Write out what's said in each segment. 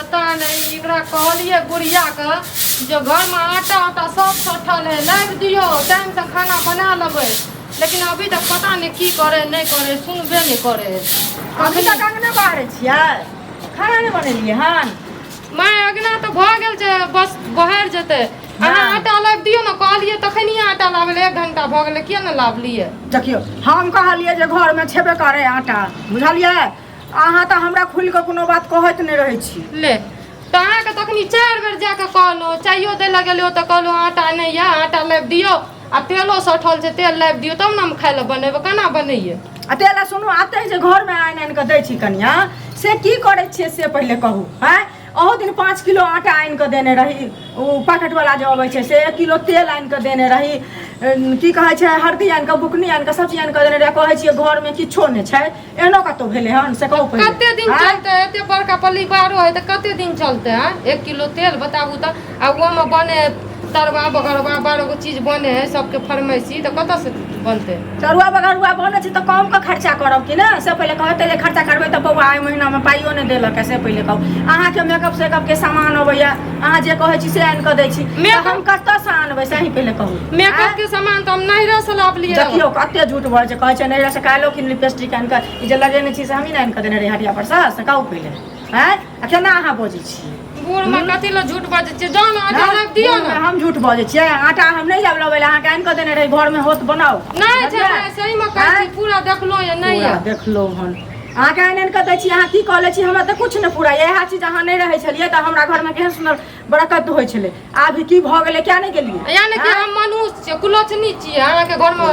पता नहि, एकरा कहलियै गुड़ियाके जे घरमे आटा उटा सब सठल है, लाबि दियौ, टाइमसँ खाना बना लेबै, लेकिन अभी तक पता नहि की करे नहि करे, सुनबे नहि करे। अभी तक अंगने बाहरे छियै? खाना नहि बनेलियै हन? माय, अगना तऽ भऽ गेल छै, बस बहर जेतै। अहाँ आटा लाबि दियौ ने, कहलियै तखनिये आटा लाबै लए, 1 घंटा भऽ गेलै, किया ने लाबलियै? देखियौ, हम कहलियै जे घरमे छेबे करे आटा, बुझलियै? अहाँ तऽ हमरा खुलि कऽ कोनो बात कहैत नहि रहै छी। ले तऽ अहाँके तखनी 4 बेर जाकऽ कहलहुँ, चाइयो दै लए गेलियै तऽ कहलहुँ आटा नहि यऽ, आटा लाबि दियौ, आ तेलो सठल छै, तेल लाबि दियौ तब ने हम खाइ लए बनेबै। केना बनैयै? आ तेल आ सुनू, आते जे घरमे आनि आनि कऽ दै छी कनिया, से की करै छियै से पहिले कहू। आँय, अहू दिन 5 किलो आटा आनि कऽ देने रही, ओ पैकेटवला जे अबै छै से, 1 किलो तेल आनि कऽ देने रही, की कहै छै, हरदी आनि कऽ, बुकनी आनि कऽ, सब चीज आनि कऽ देने रही। कहै छियै घरमे किछो नहि छै। एहनो कतहु भेलै हन से कहू पहिले। कते दिन आँय? चलतै? एते बड़का परिवारो है तऽ कते दिन चलतै? आँय, 1 किलो तेल बताबू तऽ, आ ओहोमे बने तरुआ बगरुआ, 12 गो चीज बने है, सबके फरमाइशी, तऽ कतऽ से बनतै? तरुआ बगरुआ बनै छै तऽ कम के खर्चा करब कि ने से पहिले कहते जे खर्चा करबै तऽ बौआ एहि महीनामे पाइयो नहि देलक है, से पहिले कहू। अहाँके मेकअप सेकअप के सामान अबैया, अहाँ जे कहै छी से आनि कऽ दै छी, तऽ हम कतऽसँ आनबै से अहीं पहिले कहू। मेकअप के सामान तऽ हम नैहरे से लाबलियै। देखियौ कते झूठ बजै छै, कहै छै नैहरे से। काल्हिो किन लिपस्टिक आनि कऽ, ई जे लगेने छी से हमही ने आनि कऽ देने रही हटिया पर से, से कहू पहिले। आँय, आ केना अहाँ बजै छियै? बूढ़ में कथी लए झूठ बजै छियै? जाउ ने, आटा लाबि दियौ बूढ़मे ने। हम झूठ बजै छियै? आटा हम नहि जायब लबै लए, अहाँके आनि कऽ देने रही, घरमे होत, बनाउ। नहि छै। बुझलियै? नहि, सही में कहै छी, पूरा देखलहुँ ये, नहि पूरा ये। देखलहुँ हन, अहाँके आनि आनि कऽ दै छी, अहाँ की कऽ लै छी हमरा तऽ किछु नहि पूरा। इएह चीज अहाँ नहि रहै छलियै तऽ हमरा घरमे केहन सुन्दर बरकत होइ छलै, आब की भऽ गेलै? किया नहि गेलियै? यानी कि हम मनुष्य छियै, कुलोचनी छियै, अहाँके घरमे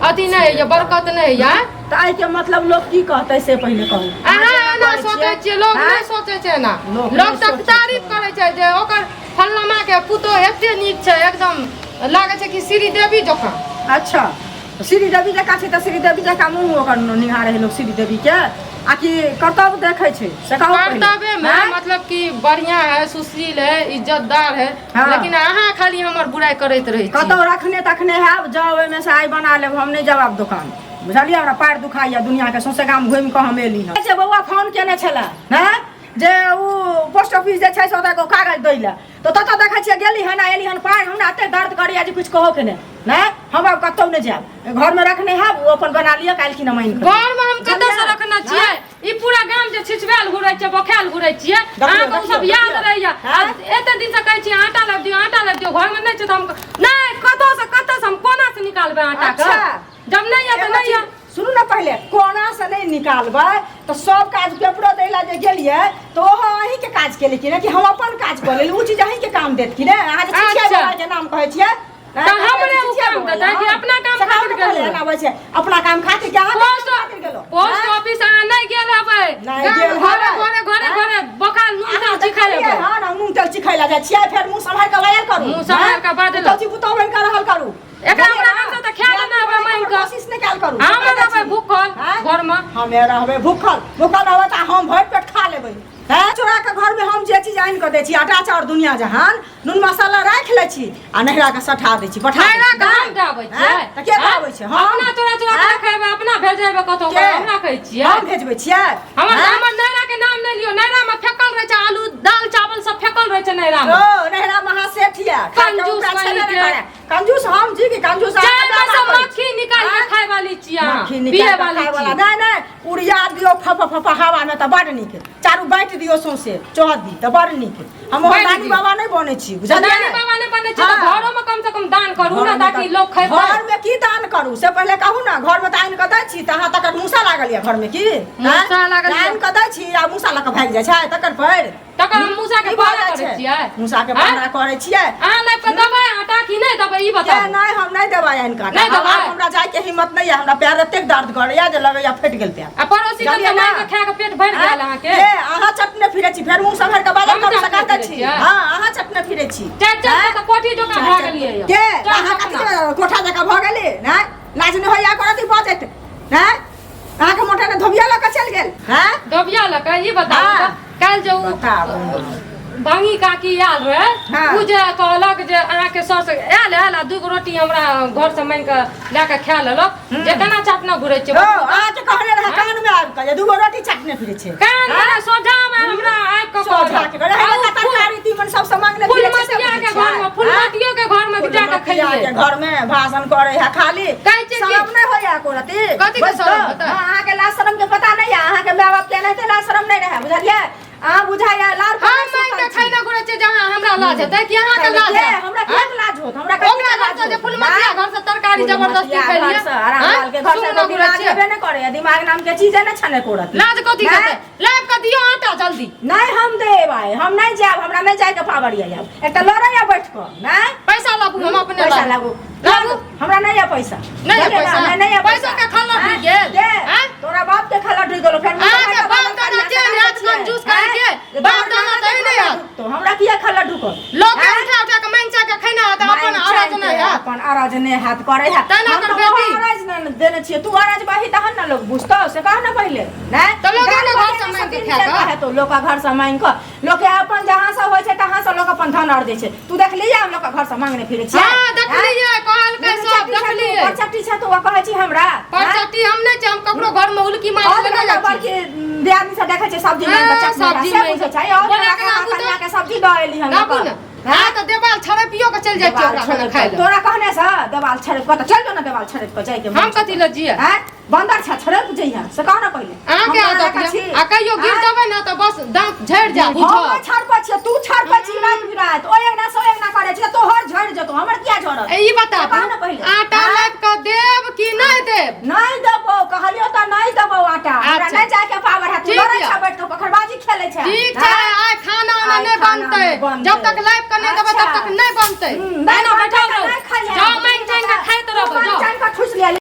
अथी नहि होइए, बरकत नहि होइए? तऽ एहिके मतलब लोक की कहतै से पहिले कहू। अहाँ एना सोचै छियै, लोक नहि सोचै छै एना। लोक लोक नहि तऽ सोचै तारीफ करै छै जे ओकर फल्लामा के पुतोह एते नीक छै, एकदम लागै छै कि श्रीदेवी जकाँ। अच्छा, श्रीदेवी जकाँ छै तऽ श्रीदेवी जकाँ मुँह ओकर निहारे है लोक श्रीदेवीके, आ कि कर्तव्य देखै छै से कहू पहिले। कर्तव्य में आँय? मतलब कि बढ़िया है, सुशील है, इज्जतदार है। हाँ। लेकिन अहाँ खाली हमर बुराई करैत रहै छी। कतौ रखने तखने हैब, जाउ ओहिमे से आइ बना लेब, हम नहि जायब आब दोकान, बुझलियै? हमरा पैर दुखाइया, दुनियाके सौंसे गाम घुमि कऽ हम एली हँ। जे बौआ फोन केने छलै हँ जे ओ पोस्ट ऑफिस जे छै से ओतऽ एगो कागज दै लए, तऽ ततऽ देखै छियै गेली हन आ एली हन, पाइ हमरा एते दर्द करैया जे किछु कहो के नहि। नहि, हम आब कतौ नहि जायब, घरमे रखने हैब, ओ अपन बना लिअ, काल्हि खिना मानि कऽ। घरमे हम कतऽ से रखने छियै? ई पूरा गाम जे छिछवायल घुरै छै, बखायल घुरै छियै, अहाँके ओ सब याद रहैया? आँय? एते दिन से कहै छियै आटा लाबि दियौ, आटा लाबि दियौ, घरमे नहि छै तऽ हम नहि कतऽ से, कतऽ से हम कोना से निकालबै आटा के? अच्छा। जब नहि यऽ तऽ एगो नहि यऽ। चीज सुनू ने पहिले, कोना से नहि निकालबै तऽ सब काज पेपरो दै लए जे गेलियै तऽ ओहो अहीँके काज केली कि नहि, कि हम अपन काज कऽ लेली? ओ चीज अहीँके काम देत कि नहि? अहाँ जे छिछिया अच्छा। बौआके नाम कहै छियै, तऽ हमरे ओ काम देतै कि अपना काम खातिर गेलहुँ? आबै छै अपना काम खातिर कि अहाँ पोस्ट काम खातिर गेलहुँ? पोस्ट ऑफिस अहाँ नहि गेल हेबै। नहि गाम गेल घरे हेबै। घरे घरे आँय? घरे बोखार नून अहाँ तेल चिखै देखलियै हेबै। हन, हम नून तेल चिखै लए जाइ छियै, फेर मुँह सम्हारि कऽ बाजल करू। मुँह सम्हारि कऽ बाजल। पुतौजी पुतहु बनि कऽ रहल करू। एकरा हमरा हमसब तऽ खाय लए नहि अबै मांगि कऽ। कोशिश नहि कयल करू। हम रहबै भूखल आँय? घरमे। हमे रहबै भूखल, भूखल रहबै तऽ हम भरि पेट खा लेबै। हैं, चोरा के घर में हम जे चीज आनि कऽ दै छी, आटा चाउर दुनिया जहान नून मसाला राखि लै छी आ नैहरा के सठा दै छी, पठा दै नैहरा छी। के हम दाबै छियै? हैं? तऽ के दाबै छै? हम अपना चोरा चोरा के हैं? रखेबै, अपना भेजेबै कतौ? के? हमरा कहै छियै? हम भेजबै छियै? हमर हैं? हमर नैहरा के नाम नहि लियौ। नैहरा में फेकल रहै छै आलू दाल चावल सब फेकल रहै छै नैहरा में। ओ नैहरा महा सेठ यऽ, खाय के कंजूस ओकरा छेबे नहि बनि के। करै। कंजूस हम जी कि कंजूस अहाँ? चाय में ककरा से बात करै छी? मक्खी निकाल के आँय? खाय वाली छी अहाँ, मक्खी निकालि पिए कऽ वाली खाय वाला छी। नहि नहि, उड़िया दियौ फप फप हवा में तऽ बड नीक, चारू बाँटि दियौ सौंसे चौहद्दी दी तऽ बड नीक। हम ओहन बाँटि दानी दियौ। बाबा नहि बनै छी, बुझलियै? दानी बाबा नहि बनै छी तऽ हाँ। घरो में कम से कम दान करू ने, घरमे ताकि तऽ- लोग खेतै। घरमे की दान करू से पहिले कहू ने। घरमे तऽ आनि कऽ दै छी तऽ अहाँ तकर मूसा लागल यऽ घरमे की? मूसा लागल यऽ। आनि कऽ दै छी आ मूसा लऽ कऽ भागि जाइ छै तकर पर। तकर हम मूसा के की भऽ पारा जाइ करै छै? छियै? मूसा के आँय? पारा करै छियै? अहाँ नहि पर देबै आटा कि नहि देबै, ई के बताउ। नहि, हम नहि देबै आनि कऽ आटा। नहि देबै? आब हमरा जायके हिम्मत नहि यऽ, हमरा पैर एतेक दर्द करैया जे लगैया फटि गेल पैर। आ पड़ोसी के बुझलियै मारि ने? के खा के पेट भरि गेल अहाँके। ए, अहाँ चटने फिरै छी, फेर मुँह सम्हारि कऽ बाजल हम करू, चटने सका दै फिरै छी। छियै? हँ, अहाँ चटने फिरै छी। चारि चारि आँय? तऽ कोठी जकाँ भऽ गेलियै यऽ। के चारि अहाँ चकना। कथी कोठा जकाँ भऽ गेली? नहि लाज नहि होइया करत बजैत? नहि, अहाँके मोटर ने धोबिया लऽ कऽ चलि गेल? हैं? धोबिया लऽ कऽ, ई बताउ हाँ। तऽ काल्हि जे ओ बताबू। भांगी काकी आयल रहे हाँ। उ जे कहलक जे अहाँके सास आयल आयल आ दूगो रोटी हमरा घर से मांगि कऽ लए कऽ खा लेलक जे केना चाटना घुरै छै ओ अहाँके कहने रहै कान में आबि कऽ जे दूगो रोटी चाटने फिरै छै कान में सोझा में हमरा आबि कऽ सोझा के कहलक। रहै आ उ तऽ तरकारी तीमन सब सामान ले फिरै छै से फुलमतिया के बुझै घर में छियै? फुलमतियो के घर में जा कऽ फुलमतिया खैलियै के घर में भाषण करे है खाली कहै छै कि- शरम नहि होइया एको रति कथी के बस शरम तऽ, हेतै? हाँ, अहाँके लाज शरम के पता नहि है अहाँके माय बाप के एनाहिते लाज शरम नहि रहै बुझलियै अहाँ बुझाइया लार हम मांगि कऽ खैने घुरै छियै जे अहाँ हमरा लाज हेतै कि अहाँके लाज के हैत? हमरा किया लाज होत हमरा कथी ओकरा के घर लाज से जे होत? फुलमतिया घर से तरकारी जबरदस्ती फुलमतिया खैलियै घर से आराम लाल के घर से सुन दिमाग घुरै छियै हेबे नहि करैया दिमाग नाम के चीजे नहि छने कोरत लाज कथी नहि। हेतै लाबि कऽ दियौ आटा जल्दी नहि हम देब आइ हम नहि जायब हमरा नहि जायके पावर यऽ आब एकटा लड़ैया बैठ कऽ नहि पैसा लाबू हम अपने पैसा लाबू। लागू लाबू। हमरा नहि यऽ पैसा नहि यऽ बुझलियै पैसा? ने? नहि, नहि यऽ पैसो के खल्ला ढुकि गेल? दे आँय? तोरा बाप के खल्ला ढुकि गेलो फेर अहाँके बाप दादा जे हैत कंजूस करके, बाप दादा तऽ नहि हैत। तो हमरा किया खल्ला ढुकल लोक के आँय? उठा उठा के मांगि चाह के खैना होत अपन मांगि अरज चाहि नहि के हैत अपन अरज नहि हैत करे हैत तेना हम कर तऽ बेटी। ओहो अरज नहि देने छियै तू अरज बही तहन ने लोग बुझतौ से कह ने पहिले नहि तऽ लोक गाल के घर से बजेने मांगि के तीन खाय चारि कऽ। हेतौ लोक के घर से मांगि कऽ लोक के अपन जहाँ से होइ छै तहाँ से लोक अपन धन अर्जै छै तू देखलियै हम लोक के घर से मांगने फिरै छियै हाँ देखलियै कहलकै सब देखलियै परचट्टी छै तो कहै छी हमरा परचट्टी हम नहि छी हम ककरो घर में उल्की मारि और के नहि हमरा जाइ छी बड़की दियादनी सब देखै छै सब्जी मांगि हाँ, कऽ चटनी सब्जी से मांगि बुझै कऽ। छै और बोला हमरा के लाबू तऽ। कनिया के सब्जी दऽ एली हम लाबू ने हाँ तऽ देवाल छड़पियो के चलि जाइ छियै देवाल ओकरा खाना छड़पि खाय कऽ। लए तोरा कहने से देवाल छड़पि कऽ तऽ चलि जो ने देवाल छड़पि कऽ जाइके हम कथी लए जियै आँय बन्दर छै छड़पि जइहे से कह ने पहिले अहाँके हम आदत तोरा यऽ छी। आ कहियो गिर आँय? जेबै ने तऽ बस दाँत झड़ि जायत हम बुझल नहि छड़पै छियै तू छड़पै छी राति बिराति ओहि अंगना से ओहि अंगना करै छी तोहर झड़ि जेतौ हमर किया झड़त ई बताबू कह ने पहिले। आटा आँय? लाबि कऽ देब कि नहि देब नहि देबौ कहलियौ तऽ नहि देबौ आटा हमरा अच्छा। नहि जायके पावर है तू ठीक लड़ै यऽ। छै बैठ कऽ पखरबाजी खेलै छै ठीक छै आँय? आइ खाना उना आइ नहि खाना बनतै नहि बनतै। जब तक लाबि कऽ नहि देबै तब अच्छा। तक नहि बनतै नहि एना बनतै बैठल तऽ रहू नहि खइहे। जाउ मांगि चांगि कऽ खाइत तू रहबै मांगि जाउ चांगि कऽ ठुसि ले।